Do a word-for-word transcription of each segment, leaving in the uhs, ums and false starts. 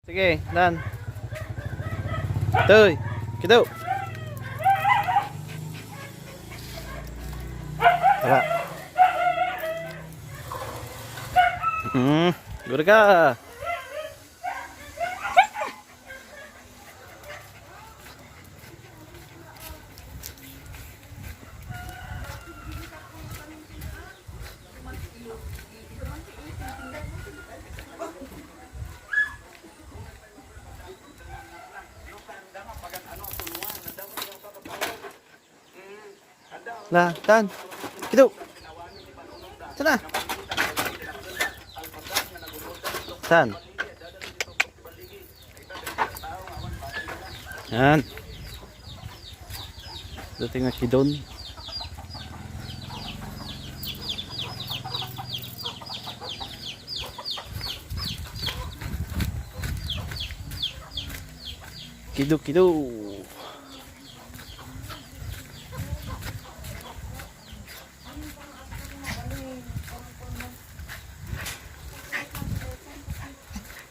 Sige, dan. Toy, kido. Tara. Hmm, gurga. La, tan. Kido. Sana. Tan. Yan. Dating nga kidon. Kido, kido.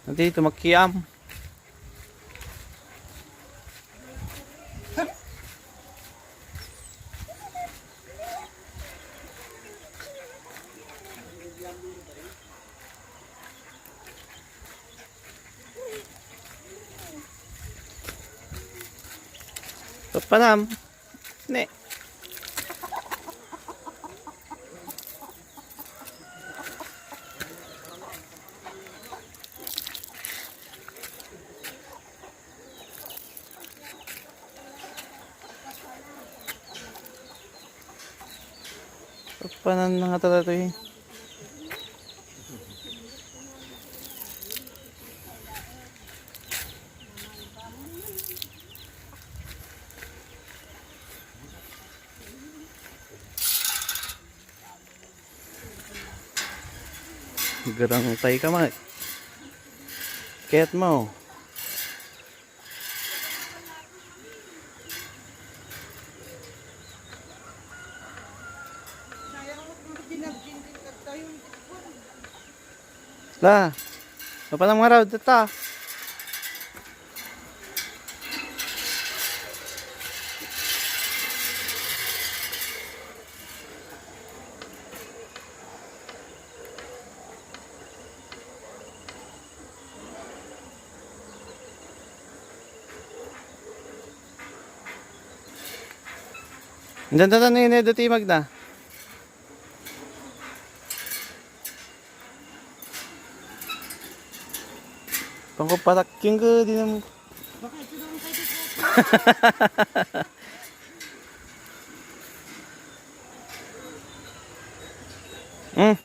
Nanti tumakiam. Papanam. Ne. Papanam na nga talaga to eh. Garang tay ka, Mike. Ket mo. La, mapanam nga raw dita. Diyan, diyan, diyan, diyan, diyan, diyan, Magda. Pangko patakking ko, di naman. Baka ito naman kayo. Hmm.